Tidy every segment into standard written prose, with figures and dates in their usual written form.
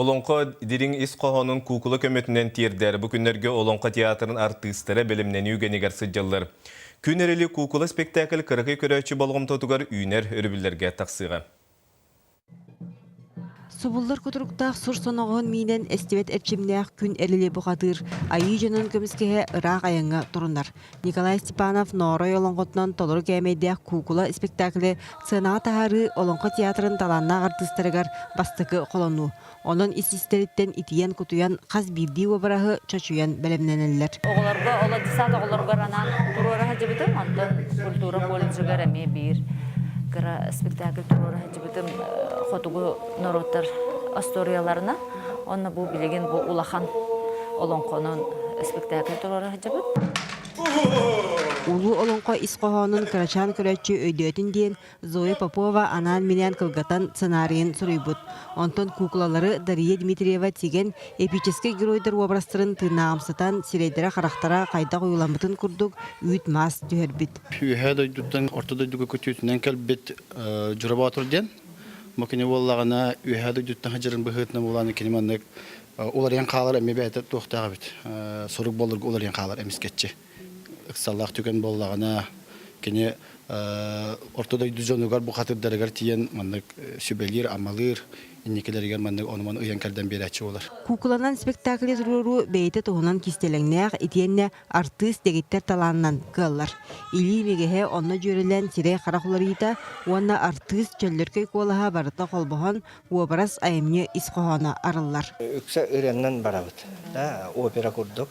Олоҥхо дириҥ ис хоһоонун куукула көмөтүнэн тиэрдэр. Бу күннэргэ Олоҥхо театрын артыыстара бэлэмнэнии үгэнигэр сылдьаллар. Күн Эрили куукула спектакль кыракый көрөөччү болҕомтотугар үүнэр өрөбүллэргэ тахсыаҕа. Субуллар кутуруктаах сур соноҕоһун миинэн эстибэт эрчимнээх Күн Эрили бухатыыр айыы дьонун көмүскэһэ ыраах айаҥҥа турунар. Николай Степанов Ноорой олоҥхотунан толору кээмэйдээх куукула спектаклы сыанаҕа таһаарыы Олоҥхо театрын талааннаах артыыстарыгар бастакы холонуу. Онон ис-истэриттэн итийэн-кутуйан хас биирдии уобараһы чочуйан бэлэмнэнэллэр. Оҕолорго, оло десант оҕолоругар анаан туруора сылдьыбытым. Онтон культура колледжыгар эмиэ биир кыра спектакль туруора сылдьыбытым хотугу норуоттар остуоруйаларына. Онно бу билигин бу улахан олоҥхонон спектакль туруора сылдьабыт. Улуу олоҥхо ис хоһоонун кырачаан көрөөччү өйдөөтүн диэн Зоя Попова анаан-минээн кылгатан сценарийын суруйбут. Онтон куукулалары Дария Дмитриева тигэн эпическэй геройдар уобарастарын тыыннааҕымсытан сирэйдэрэ-харахтара хайдах ойууламмытын курдук үүт-маас түһэрбит. Үөһээ дойдуттан орто дойдуга көтүүтүнэн кэлбит Дьура Боотур диэн Бу кини буоллаҕына үөһээ дойдуттан сылдьарын быһыытынан буолааны кини маннык уларыйан хаалар эмиэ бэйэтэ туохтаах эбит. Сорук буолларга уларыйан хаалар эмискэччи. Ыксаллаах түгэн буоллаҕына кини орто дойду дьонугар бухатырдарыгар тиийэн маннык сүбэлиир-амалыыр, инникилэригэр маннык ону-маны ыйан кэрдэн биэрээччи буолар. Куукуланан спектакли туруоруу бэйэтэ туһунан кистэлэҥнээх итиэннэ артыыс дэгиттэр талаанынан кыаллар. Илии имигэһэ онно дьүөрэлээн сирэй-харах уларыйыыта уонна артыыс чөллөркөй куолаһа барыта холбоһон уобарас айымньы ис хоһооно арыллар. Үксэ ырыаннан барабыт, да, опера курдук.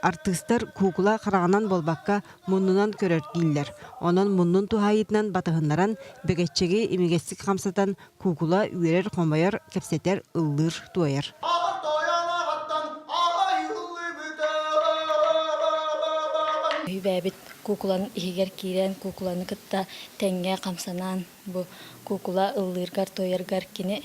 Артыыстар куукула хараҕынан буолбакка, муннунан көрөр дииллэр. Онон муннун туһаайыытынан батыһыннаран, бэгэччэги имигэстик хамсатан, куукула үөрэр-хомойор, кэпсэтэр, ыллыыр-туойар. Үһүбээбит куукуланын иһигэр киирэн, куукуланы кытта тэҥҥэ хамсанан, бу куукула ыллыыргар-туойаргар кини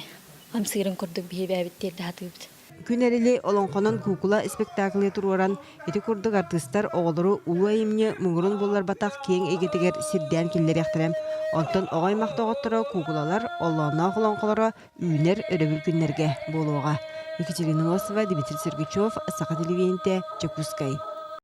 хамсыырын курдук биһибээбит тиэрдэ сатыыбыт. Күн Эрили олоҥхонон куукула спектаклы туруоран, ити курдук артыыстар оҕолору улуу айымньы муҥурун булларбатах киэҥ эйгэтигэр сирдээн киллэриэхтэрэ. Онтон оҕо аймах доҕотторо куукулалар оллоонноох олоҥхолоро үүнэр өрөбүл күннэргэ буолуоҕа. Екатерина Носова, Дмитрий Сергучев, Саха телевидениетэ, Дьокуускай.